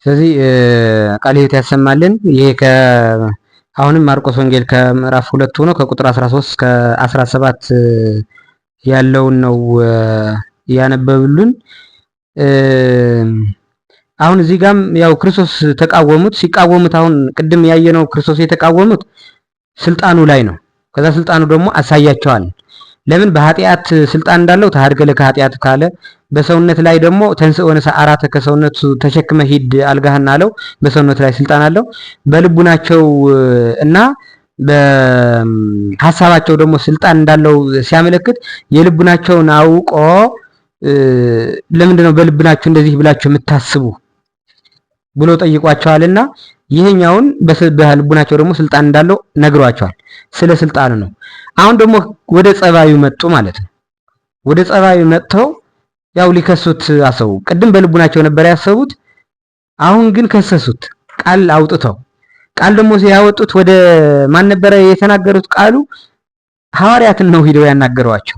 ስለዚህ ቃለ ሕይወት ያሰማልን። ይሄ አሁንም ማርቆስ ወንጌል ከምዕራፍ 2 ሆኖ ከቁጥር 13 እስከ 17 ያለውን ነው ያነበብሉን። አሁን እዚህ ጋም ያው ክርስቶስ ተቃወሙት። ሲቃወሙት አሁን ቅድም ያየነው ክርስቶስ የተቃወሙት ስልጣኑ ላይ ነው። ከዛ ስልጣኑ ደግሞ አሳያቸዋል። ለምን በኃጢአት ስልጣን እንዳለው ተኀድገ ለከ ኃጢአት ካለ፣ በሰውነት ላይ ደግሞ ተንሥእ ወንሣእ ዐራተከ ከሰውነቱ ተሸክመ ሂድ አልጋህን አለው። በሰውነት ላይ ስልጣን አለው። በልቡናቸው እና በሀሳባቸው ደግሞ ስልጣን እንዳለው ሲያመለክት የልቡናቸውን አውቆ ለምንድን ነው በልቡናችሁ እንደዚህ ብላችሁ የምታስቡ ብሎ ጠይቋቸዋልና ይሄኛውን በልቡናቸው ደግሞ ስልጣን እንዳለው ነግሯቸዋል። ስለ ስልጣኑ ነው። አሁን ደግሞ ወደ ጸባዩ መጡ ማለት ነው። ወደ ጸባዩ መጥተው ያው ሊከሱት አሰቡ። ቅድም በልቡናቸው ነበር ያሰቡት። አሁን ግን ከሰሱት ቃል አውጥተው። ቃል ደግሞ ያወጡት ወደ ማን ነበረ የተናገሩት? ቃሉ ሐዋርያትን ነው ሂደው ያናገሯቸው።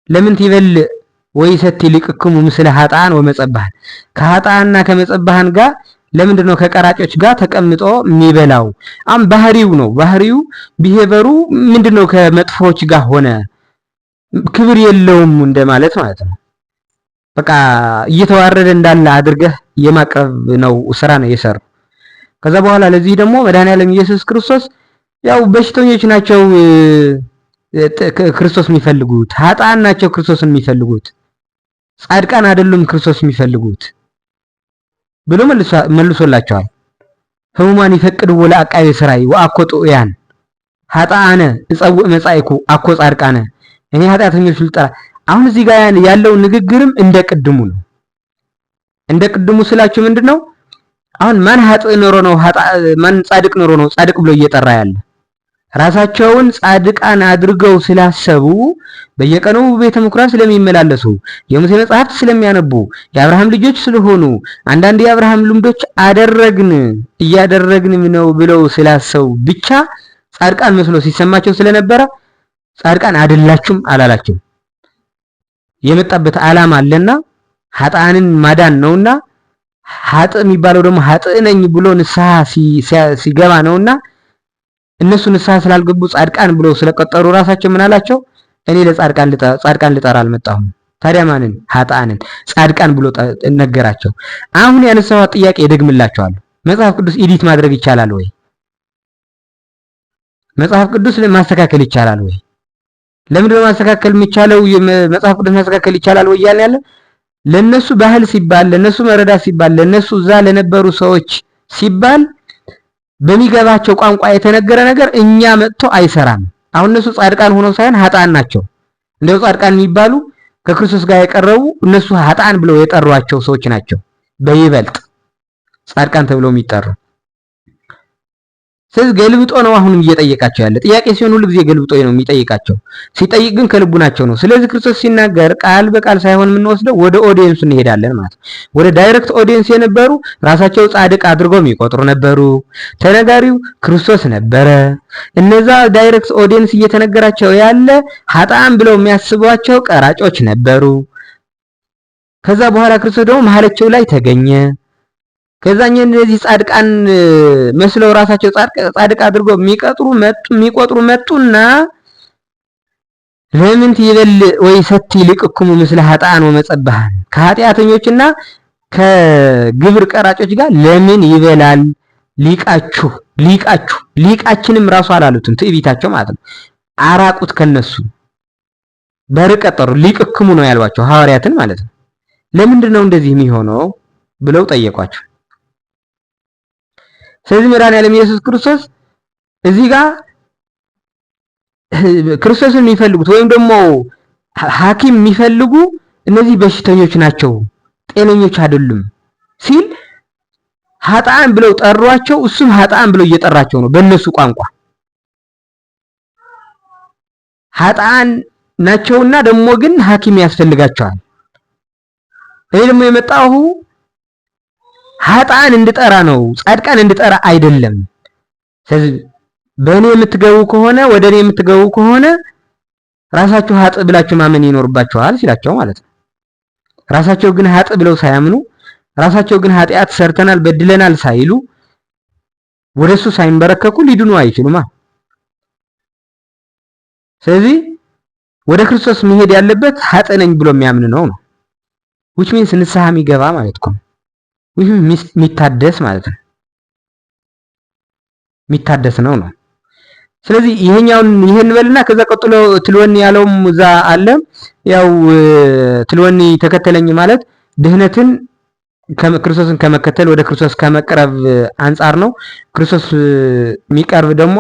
ለምንት ይበልዕ ወይሰቲ ሊቅክሙ ምስለ ኃጥአን ወመጸባሃን፣ ከኃጥአንና ከመጸባሃን ጋር ለምንድን ነው ከቀራጮች ጋር ተቀምጦ የሚበላው? አም ባህሪው ነው። ባህሪው behavior ኡ ምንድን ነው? ከመጥፎዎች ጋር ሆነ ክብር የለውም እንደማለት ማለት ነው። በቃ እየተዋረደ እንዳለ አድርገህ የማቅረብ ነው ስራ ነው የሰሩ። ከዛ በኋላ ለዚህ ደግሞ መድኃኔዓለም ኢየሱስ ክርስቶስ ያው በሽተኞች ናቸው ክርስቶስ የሚፈልጉት፣ ኃጥአን ናቸው ክርስቶስን የሚፈልጉት፣ ጻድቃን አይደሉም ክርስቶስ የሚፈልጉት ብሎ መልሶላቸዋል። ህሙማን ይፈቅድዎ ለአቃቤ ሥራይ ወአኮ ጥዑያን፣ ኃጥአነ እጸውዕ መጻእኩ አኮ ጻድቃነ፣ እኔ ኃጢአተኞች ልጠራ። አሁን እዚህ ጋር ያለው ንግግርም እንደ ቅድሙ ነው። እንደ ቅድሙ ስላችሁ ምንድነው? አሁን ማን ኃጥእ ኖሮ ነው፣ ማን ጻድቅ ኖሮ ነው ጻድቅ ብሎ እየጠራ ያለ? ራሳቸውን ጻድቃን አድርገው ስላሰቡ፣ በየቀኑ ቤተ ምኩራብ ስለሚመላለሱ፣ የሙሴ መጽሐፍት ስለሚያነቡ፣ የአብርሃም ልጆች ስለሆኑ፣ አንዳንድ የአብርሃም ልምዶች አደረግን እያደረግንም ነው ብለው ስላሰቡ ብቻ ጻድቃን መስሎ ሲሰማቸው ስለነበረ ጻድቃን አይደላችሁም አላላቸውም። የመጣበት ዓላማ አለና ኃጥአንን ማዳን ነውና፣ ኃጥእ የሚባለው ደግሞ ኃጥእ ነኝ ብሎ ንስሐ ሲገባ ነውና፣ እነሱ ንስሐ ስላልገቡ ጻድቃን ብለው ስለቀጠሩ ራሳቸው ምን አላቸው? እኔ ለጻድቃን ጻድቃን ልጠራ አልመጣሁም። ታዲያ ማንን? ኃጥአንን ጻድቃን ብሎ ነገራቸው። አሁን ያነሳኋት ጥያቄ እደግምላቸዋለሁ። መጽሐፍ ቅዱስ edit ማድረግ ይቻላል ወይ? መጽሐፍ ቅዱስ ማስተካከል ይቻላል ወይ? ለምንድን ነው ማስተካከል የሚቻለው? መጽሐፍ ቅዱስ ማስተካከል ይቻላል ወይ እያልን ያለ ለነሱ ባህል ሲባል፣ ለነሱ መረዳት ሲባል፣ ለነሱ እዛ ለነበሩ ሰዎች ሲባል በሚገባቸው ቋንቋ የተነገረ ነገር እኛ መጥቶ አይሰራም። አሁን እነሱ ጻድቃን ሆነው ሳይሆን ኃጥአን ናቸው። እንደው ጻድቃን የሚባሉ ከክርስቶስ ጋር የቀረቡ እነሱ ኃጥአን ብለው የጠሯቸው ሰዎች ናቸው በይበልጥ ጻድቃን ተብለው የሚጠሩ። ስለዚህ ገልብጦ ነው አሁንም እየጠየቃቸው ያለ። ጥያቄ ሲሆን ሁሉ ጊዜ ገልብጦ ነው የሚጠይቃቸው። ሲጠይቅ ግን ከልቡናቸው ነው። ስለዚህ ክርስቶስ ሲናገር ቃል በቃል ሳይሆን የምንወስደው ወደ audience ኡ እንሄዳለን ማለት ነው። ወደ direct audience የነበሩ ራሳቸው ጻድቅ አድርገው የሚቆጥሩ ነበሩ። ተነጋሪው ክርስቶስ ነበረ። እነዛ direct audience እየተነገራቸው ያለ ኃጥአን ብለው የሚያስቧቸው ቀራጮች ነበሩ። ከዛ በኋላ ክርስቶስ ደግሞ መሀላቸው ላይ ተገኘ። ከዛኛ እነዚህ ጻድቃን መስለው ራሳቸው ጻድቅ አድርገው የሚቀጥሩ መጡ የሚቆጥሩ መጡና ለምንት ይበልዕ ወይሰቲ ሊቅክሙ ምስለ ኃጥአን ወመጸባሃን፣ ከኃጢአተኞችና ከግብር ቀራጮች ጋር ለምን ይበላል ሊቃችሁ? ሊቃችሁ ሊቃችንም ራሱ አላሉትም፣ ትዕቢታቸው ማለት ነው። አራቁት፣ ከነሱ በርቀት ጠሩ። ሊቅክሙ ነው ያሏቸው ሐዋርያትን ማለት ነው። ለምንድን ነው እንደዚህ የሚሆነው ብለው ጠየቋቸው። ስለዚህ መድኃኒዓለም ኢየሱስ ክርስቶስ እዚህ ጋር ክርስቶስን የሚፈልጉት ወይም ደግሞ ሐኪም የሚፈልጉ እነዚህ በሽተኞች ናቸው፣ ጤነኞች አይደሉም ሲል ኃጥአን ብለው ጠሯቸው። እሱም ኃጥአን ብለው እየጠራቸው ነው በእነሱ ቋንቋ ኃጥአን ናቸውና ደግሞ ግን ሐኪም ያስፈልጋቸዋል። እኔ ደግሞ የመጣሁ ኃጥአን እንድጠራ ነው፣ ጻድቃን እንድጠራ አይደለም። ስለዚህ በእኔ የምትገቡ ከሆነ፣ ወደ እኔ የምትገቡ ከሆነ ራሳችሁ ኃጥእ ብላችሁ ማመን ይኖርባችኋል ሲላቸው ማለት ነው። ራሳቸው ግን ኃጥእ ብለው ሳያምኑ፣ ራሳቸው ግን ኃጢአት ሰርተናል በድለናል ሳይሉ፣ ወደሱ ሳይንበረከኩ ሊድኑ አይችሉማ። ስለዚህ ወደ ክርስቶስ መሄድ ያለበት ኃጥእ ነኝ ብሎ የሚያምን ነው፣ which means ንስሐ የሚገባ ማለት ነው። Which means የሚታደስ ማለት ነው። የሚታደስ ነው። ስለዚህ ይሄኛውን ይሄን በልና ከዛ ቀጥሎ ትልወኒ ያለውም እዛ አለ። ያው ትልወኒ ተከተለኝ ማለት ድህነትን ክርስቶስን ከመከተል፣ ወደ ክርስቶስ ከመቅረብ አንጻር ነው። ክርስቶስ የሚቀርብ ደግሞ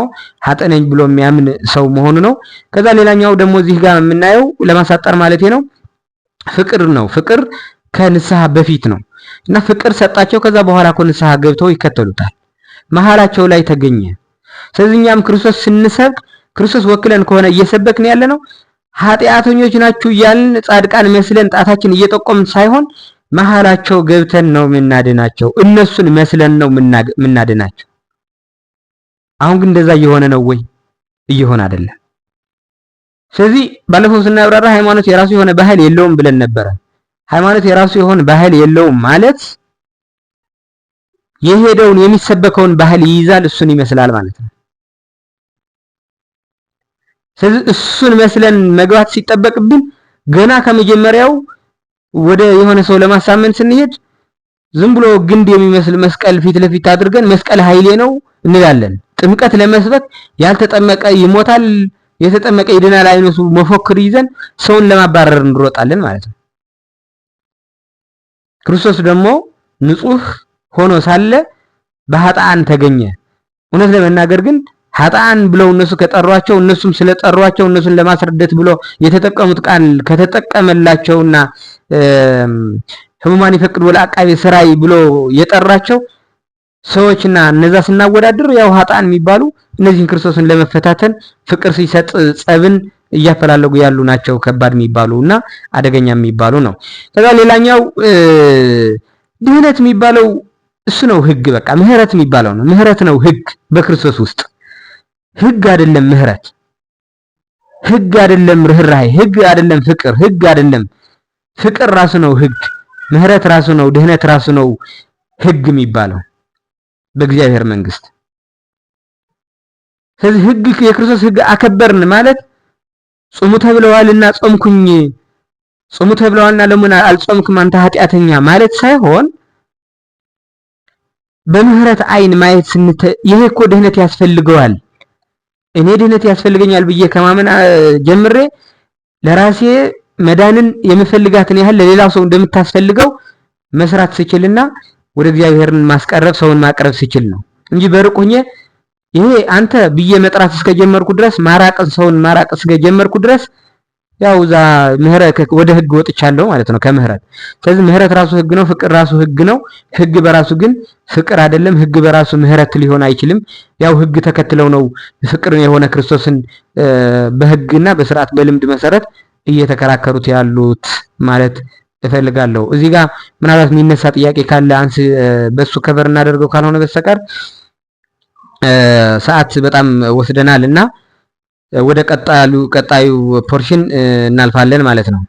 ኃጥእ ነኝ ብሎ የሚያምን ሰው መሆኑ ነው። ከዛ ሌላኛው ደግሞ እዚህ ጋር የምናየው፣ ለማሳጠር ማለት ነው፣ ፍቅር ነው። ፍቅር ከንስሐ በፊት ነው እና ፍቅር ሰጣቸው። ከዛ በኋላ እኮ ንስሐ ገብተው ይከተሉታል። መሀላቸው ላይ ተገኘ። ስለዚህ እኛም ክርስቶስ ስንሰብክ ክርስቶስ ወክለን ከሆነ እየሰበክን ያለ ነው፣ ኃጢአተኞች ናችሁ እያልን ጻድቃን መስለን ጣታችን እየጠቆምን ሳይሆን መሀላቸው ገብተን ነው የምናድናቸው። እነሱን መስለን ነው የምናድናቸው። አሁን ግን እንደዛ እየሆነ ነው ወይ? እየሆነ አይደለም። ስለዚህ ባለፈው ስናብራራ ሃይማኖት የራሱ የሆነ ባህል የለውም ብለን ነበረ። ሃይማኖት የራሱ የሆነ ባህል የለውም ማለት የሄደውን የሚሰበከውን ባህል ይይዛል፣ እሱን ይመስላል ማለት ነው። ስለዚህ እሱን መስለን መግባት ሲጠበቅብን ገና ከመጀመሪያው ወደ የሆነ ሰው ለማሳመን ስንሄድ ዝም ብሎ ግንድ የሚመስል መስቀል ፊት ለፊት አድርገን መስቀል ኃይሌ ነው እንላለን። ጥምቀት ለመስበክ ያልተጠመቀ ይሞታል፣ የተጠመቀ ይድናል አይነቱ መፎክር ይዘን ሰውን ለማባረር እንሮጣለን ማለት ነው። ክርስቶስ ደግሞ ንጹሕ ሆኖ ሳለ በኃጥአን ተገኘ። እውነት ለመናገር ግን ኃጥአን ብለው እነሱ ከጠሯቸው፣ እነሱም ስለጠሯቸው እነሱን ለማስረዳት ብሎ የተጠቀሙት ቃል ከተጠቀመላቸውና ሕሙማን ይፈቅድ ለዐቃቤ ሥራይ ብሎ የጠራቸው ሰዎችና እነዛ ስናወዳድር ያው ኃጥአን የሚባሉ እነዚህን ክርስቶስን ለመፈታተን ፍቅር ሲሰጥ ጸብን እያፈላለጉ ያሉ ናቸው። ከባድ የሚባሉ እና አደገኛ የሚባሉ ነው። ከዛ ሌላኛው ድህነት የሚባለው እሱ ነው ህግ። በቃ ምህረት የሚባለው ነው። ምህረት ነው ህግ በክርስቶስ ውስጥ። ህግ አይደለም ምህረት፣ ህግ አይደለም ርህራሄ፣ ህግ አይደለም ፍቅር፣ ህግ አይደለም ፍቅር ራሱ ነው ህግ። ምህረት ራሱ ነው፣ ድህነት ራሱ ነው ህግ የሚባለው በእግዚአብሔር መንግስት። ስለዚህ ህግ፣ የክርስቶስ ህግ አከበርን ማለት ጹሙ ተብለዋልና ጾምኩኝ፣ ጹሙ ተብለዋልና ለምን አልጾምክም አንተ ኃጢአተኛ ማለት ሳይሆን በምህረት አይን ማየት ይሄ እኮ ድህነት ያስፈልገዋል፣ እኔ ድህነት ያስፈልገኛል ብዬ ከማመን ጀምሬ ለራሴ መዳንን የምፈልጋትን ያህል ለሌላው ሰው እንደምታስፈልገው መስራት ስችልና ወደ እግዚአብሔርን ማስቀረብ፣ ሰውን ማቅረብ ስችል ነው እንጂ በሩቅ ሆኜ ይሄ አንተ ብዬ መጥራት እስከጀመርኩ ድረስ፣ ማራቅን፣ ሰውን ማራቅ እስከጀመርኩ ድረስ ያው እዛ ምህረት ወደ ህግ ወጥቻለሁ ማለት ነው ከምህረት። ስለዚህ ምህረት ራሱ ህግ ነው፣ ፍቅር ራሱ ህግ ነው። ህግ በራሱ ግን ፍቅር አይደለም። ህግ በራሱ ምህረት ሊሆን አይችልም። ያው ህግ ተከትለው ነው ፍቅር የሆነ ክርስቶስን በህግና በስርዓት በልምድ መሰረት እየተከራከሩት ያሉት ማለት እፈልጋለሁ። እዚህ ጋር ምናልባት የሚነሳ ጥያቄ ካለ አንስ በሱ cover እናደርገው፣ ካልሆነ በስተቀር ሰዓት በጣም ወስደናል እና ወደ ቀጣዩ portion እናልፋለን ማለት ነው።